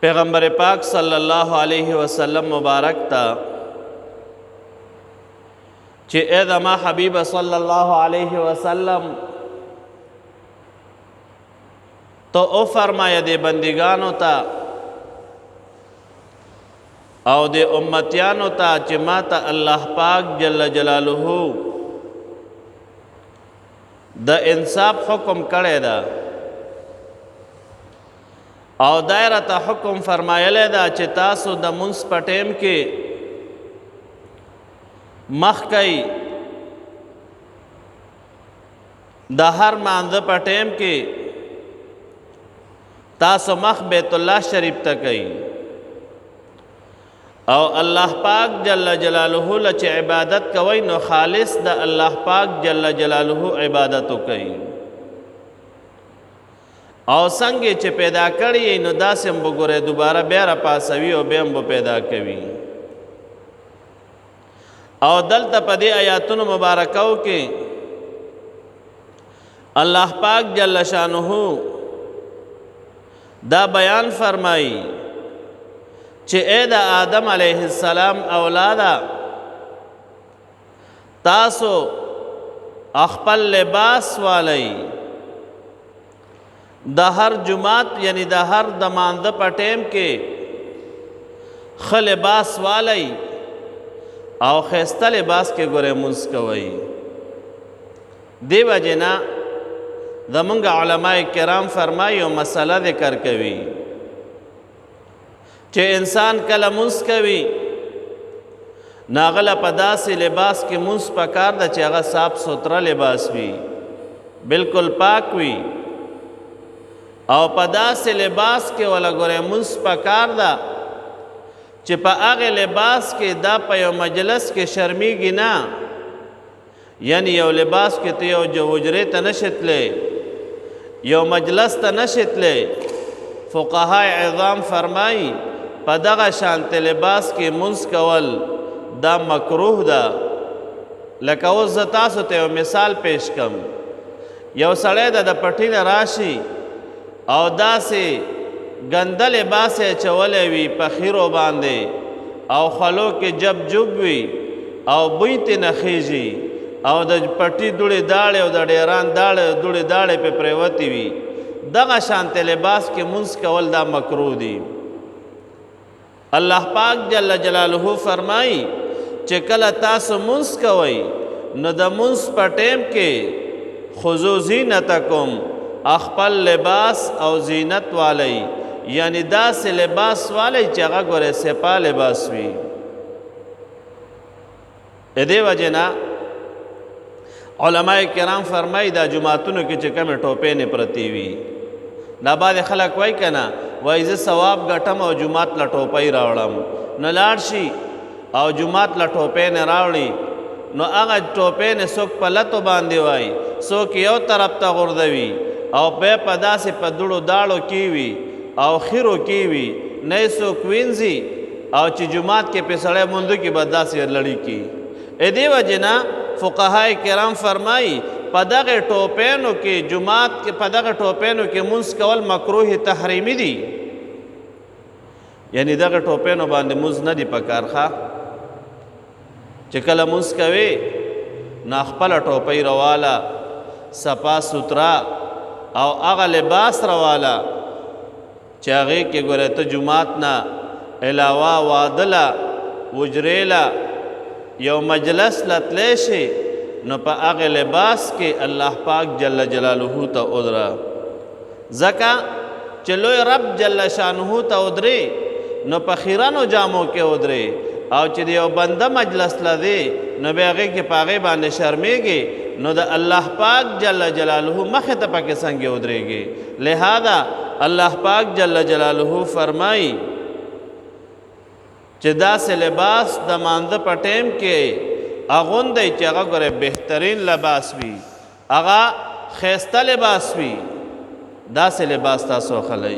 پیغمبر پاک صلی الله علیه وسلم مبارک ته چې اے زما حبیب صلی الله علیه وسلم، ته او فرمایه دې بندګانو ته او دې امتیانو ته چې ما ته الله پاک جل جلاله د انصاف حکم کړی ده او دایره ته حکم فرمایلی ده چې تاسو د مونځ په ټیم کې مخ کوي، د هر مانځه په ټیم کې تاسو مخ بیت الله شریف ته کوي، او الله پاک جل جلاله له چې عبادت کوئ نو خالص د الله پاک جل جلاله عبادت وکئ، او څنګه چې پیدا کړی نو داسې هم وګورئ دوباره بیا راپاڅوي او بیا هم به پیدا کوي. او دلته په دې آیاتونو مبارکو کې الله پاک جل شانه دا بیان فرمایي چې اے د آدم علیه السلام اولاده، تاسو خپل لباس والی د هر جماعت، یعنی د هر د مانده په ټیم کې ښه لباس والی او ښایسته لباس کې ګورې مونځ کوئ. دې وجې نه زمونږ علماء کرام فرمایي او مسله ذکر کوي چې انسان کله مونځ کوي نو هغه له په داسې لباس کې مونځ پکار ده چې هغه صاف سوتره لباس وي، بالکل پاک وي، او په داسې لباس کې وله ګورې مونځ پکار ده چې په هغې لباس کې دا په یو مجلس کې شرمیږي نه، یعنی یو لباس کې ته یو حجرې ته نشې تللی، یو مجلس ته نشې تللی. فقهای عظام فرمایي په دغه شانته لباس کې مونځ کول دا مکروه ده. لکه اوس زه تاسو ته یو مثال پیش کم، یو سړی ده د پټي نه راشي او داسې ګنده لباس یې اچولی وي په خیرو باندې او خولو کې جب جوب وي او بوی ترې نه خېژي او د پټي دوړې داړې او د ډیران داړې او دوړې داړې پې پرېوتې وي، دغه شانته لباس کې مونځ کول دا مکروه دي. الله پاک جل جلاله فرمایي چې کله تاسو مونځ کوئ نو د مونځ په ټیم کې خذو زینتکم، خپل لباس او زینت والی، یعنی داسې لباس والی چې هغه ګورې سپا لباس وي. د دې وجې نه علماء کرام فرمایي دا جوماتونو کې چې کومې ټوپې نه پرتې وي، دا بعضې خلک وایي که نه، وایي زه ثواب ګټم او جومات له ټوپۍ راوړم، نو لاړ شي او جومات له ټوپۍ نه راوړي، نو هغه ټوپۍ نه څوک په لتو باندې وایي، څوک یو طرف ته غورځوي او بیا په داسې په دوړو داړو کې وي او خیرو کې وي، نه یې څوک وینځي، او چې جومات کې پې سړی مونځ وکړي بس داسې لړي کړي. دې وجې نه فقهای کرام فرمایي په دغه ټوپینو کې جومات کې په دغه ټوپینو کې مونځ کول مکروه تحریمي دي، یعنی دغه ټوپینو باندې مونځ نه دی پکار. ښه چې کله مونځ کوې نو خپله ټوپۍ رواله، صفا سوتره او هغه لباس رواله چې هغې کې ګوره ته جومات نه علاوه واده له، حجرې له، یو مجلس له تللی شي، نو په هغې لباس کې الله پاک جل جلاله ته ودره. ځکه چې لوی رب جل شانه ته ودرې نو په خیرنو جامو کې ودرې، او چې د یو بنده مجلس له دی نو بیا هغې کې په هغې باندې شرمېږي، نو د الله پاک جل جلاله مخې ته پکې څنګه ودرېږي. لهذا الله پاک جل جلاله فرمایي چې داسې لباس د مانځه په ټیم کې اغوندی چې هغه ګوره بهترین لباس وي، هغه ښایسته لباس وي، داسې لباس تاسو اخلئ.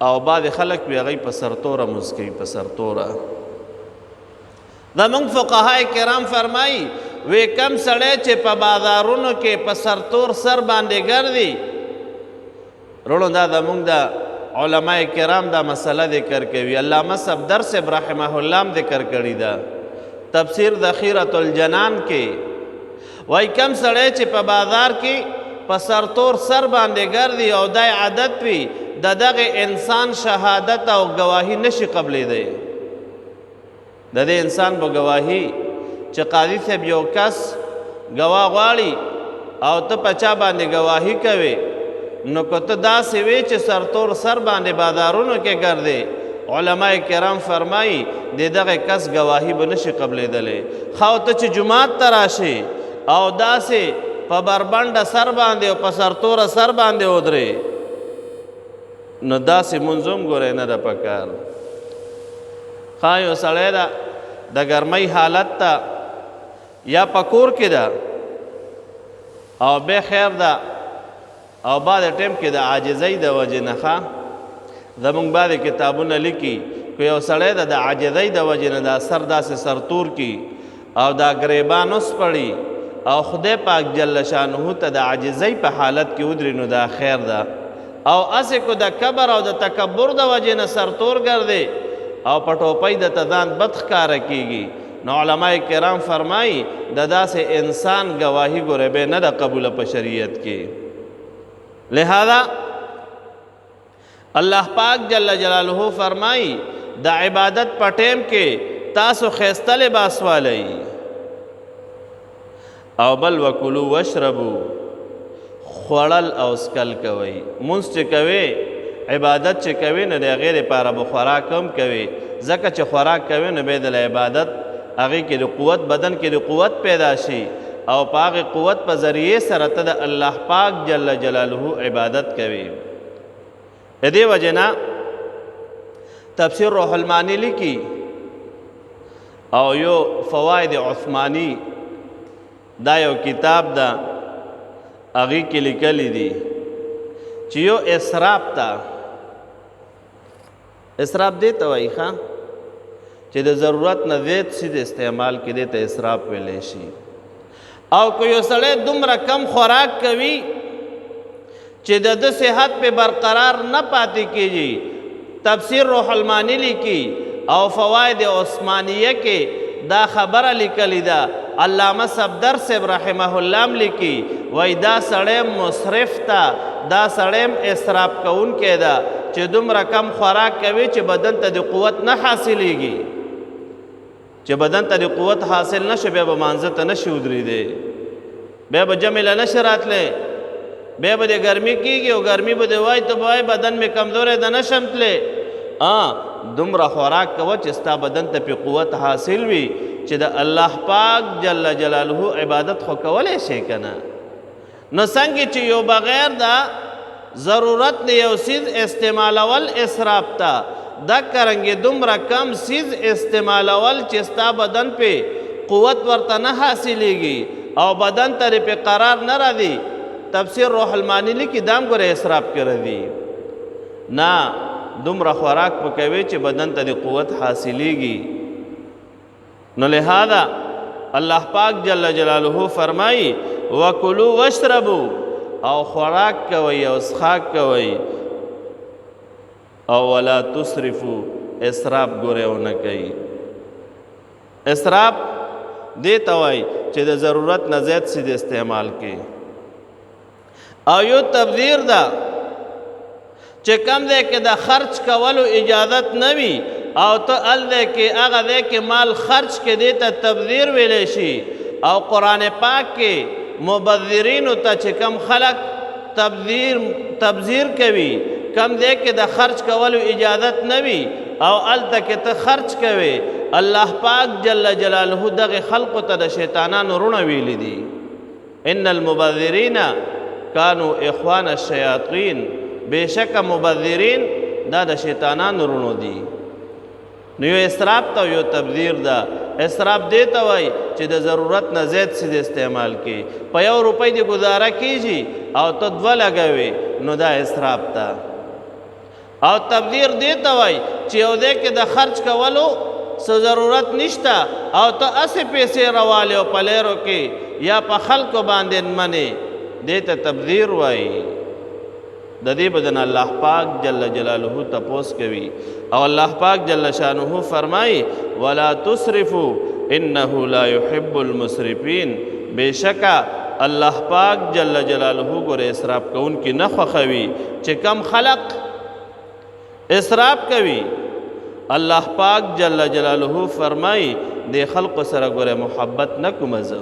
او بعضې خلک وي هغوی په سرتوره مونځ کوي، په سرتوره. زمونږ فقهای کرام فرمایي وی کم سړی چې په بازارونو کې په سرتور سر باندې ګرځي وروڼو دا زمونږ د علماء کرام دا مسله ذکر کوي. علامه صفدر صاحب رحمه الله هم ذکر کړې ده تفسیر د خیرة الجنان کې. وای کم سړی چې په بازار کې په سرتور سر باندې ګرځي او دا عادت وي، د دغه انسان شهادت او ګواهي نشي قبلېدی. د دې انسان به ګواهي چې قاضي صاحب یو کس ګواه غواړي او ته په چا باندې ګواهي کوې، نو که ته داسې وې چې سرتور سر باندې بازارونو کې ګرځې، علماء کرام فرمایي د دغه کس ګواهي به نشي قبلېدلی. ښه او ته چې جومات ته راشې او داسې په بربنډه سر باندې او په سرتوره سر باندې ودرې، نو داسې مونځ هم ګورې نه ده پکار. ښه یو سړی ده د ګرمۍ حالت ته یا په کور کې ده او بیا خیر ده، او بعد ټیم کې د عاجزۍ د وجې نه، ښه زمونږ بعضې کتابونه لیکي که یو سړی ده د عاجزۍ د وجې نه دا سر داسې سرتور کي او دا ګریبان وسپړي او خدای پاک جل شانه ته د عاجزۍ په حالت کې ودري، نو دا خیر ده. او هسې کو د کبر او د تکبر د وجې نه سرتور ګرځي او په ټوپۍ د ته ځان بد ښکاره کېږي، نو علماء کرام فرمایي د داسې انسان ګواهي ګورې به نه ده قبوله په شریعت کې. لہذا الله پاک جل جلاله فرمایي د عبادت په ټیم کې تاسو ښایسته لباس والئ، او بل وکلو واشربو، خوړل او څکل کوئ. مونځ چې کوئ، عبادت چې کوئ، نو د هغې دپاره به خوراک هم کوئ، ځکه چې خوراک کوئ نو بیا د عبادت هغې کې د قوت، بدن کې د قوت پیدا شي، او په هغې قوت په ذریعې سره ته د الله پاک جل جلاله عبادت کوي. د دې وجې نه تفسیر روح المانی لیکي او یو فواید عثماني دا یو کتاب ده، هغې کې لیکلی دي چې یو اسراف ته، اسراف دې ته وایي ښه چې د ضرورت نه زیات څیز استعمال کې دې ته اسراف ویلی شي. او که یو سړی دومره کم خوراک کوي چې د ده صحت پې برقرار نه پاتې کېږي، تفسیر روح المانی لیکي او فواید عثمانیه کې دا خبره لیکلې ده، علامه صفدر صاحب رحمه الله هم لیکي، وایي دا سړی مصرف ته، دا سړی هم اسراف کوونکی ده چې دومره کم خوراک کوي چې بدن ته د قوت نه حاصلېږي، چې بدن ته د قوت حاصل نه شي بیا به مانځه ته نه شي ودرېدی، بیا به جمع له نه شي راتلی، بیا به د ګرمي کېږي او ګرمي به دې وایي ته به وایې بدن مې کمزوری ده نه شم تللی. دومره خوراک کوه چې ستا بدن ته پې قوت حاصل وي چې د الله پاک جل جلاله عبادت خو کولی شي که نه. نو څنګه چې یو بغیر دا ضرورت نه یو څیز استعمالول اسراف ته، دکرنګې دومره کم څیز استعمالول چې ستا بدن پې قوت ورته نه حاصلېږي او بدن ته دې پې قرار نه راځي، تفسیر روح المانی لیکي دا هم ګوره اسراف کې راځي. نه، دومره خوراک په کوي چې بدن ته دې قوت حاصلېږي. نو لہذا الله پاک جل جلاله فرمایي وکلو واشربو، او خوراک کوئ او څښاک کوئ، او ولا تسرفو، اسراف ګورې ونه کوئ. اسراف دې ته وایي چې د ضرورت نه زیات څه دې استعمال کړي. او یو تبذیر ده چې کم ځای کې د خرچ کولو اجازت نه وي او ته ال ځای کې هغه ځای کې مال خرچ کې، دې ته تبذیر ویلی شي. او قرآن پاک کې مبذرینو ته چې کم خلک تبذیر کوي، کم ځای کې د خرچ کولو اجازت نه وي او هلته کې ته خرچ کوې، الله پاک جل جلاله دغه خلقو ته د شیطانانو وروڼه ویلي دي. ان المبذرین کانوا اخوان الشیاطین، بېشکه مبذرین دا د شیطانانو وروڼو دي. نو یو اسراف ته یو تبذیر ده. اسراف دې ته وایي چې د ضرورت نه زیات څیز استعمال کړي، په یو روپۍ دې ګزاره کېږي او ته دوه لګوې، نو دا اسراف ده. او تبذیر دې ته وایي چې یو ځای کې د خرچ کولو څه ضرورت نشته او ته هسې پیسې روالې او په لیرو کې یا په خلکو باندې نمنې، دې ته تبذیر وایي. د دې بدن الله پاک جل جلاله تپوس کوي او الله پاک جل شانه فرمایي ولا تسرفوا انه لا يحب المسرفين. بشکا الله پاک جل جلاله ګوره اسراف کوونکي نه خوښوي. چې کم خلق اسراف کوي، الله پاک جل جلاله فرمایي د خلق سره ګوره محبت نه کوم زه.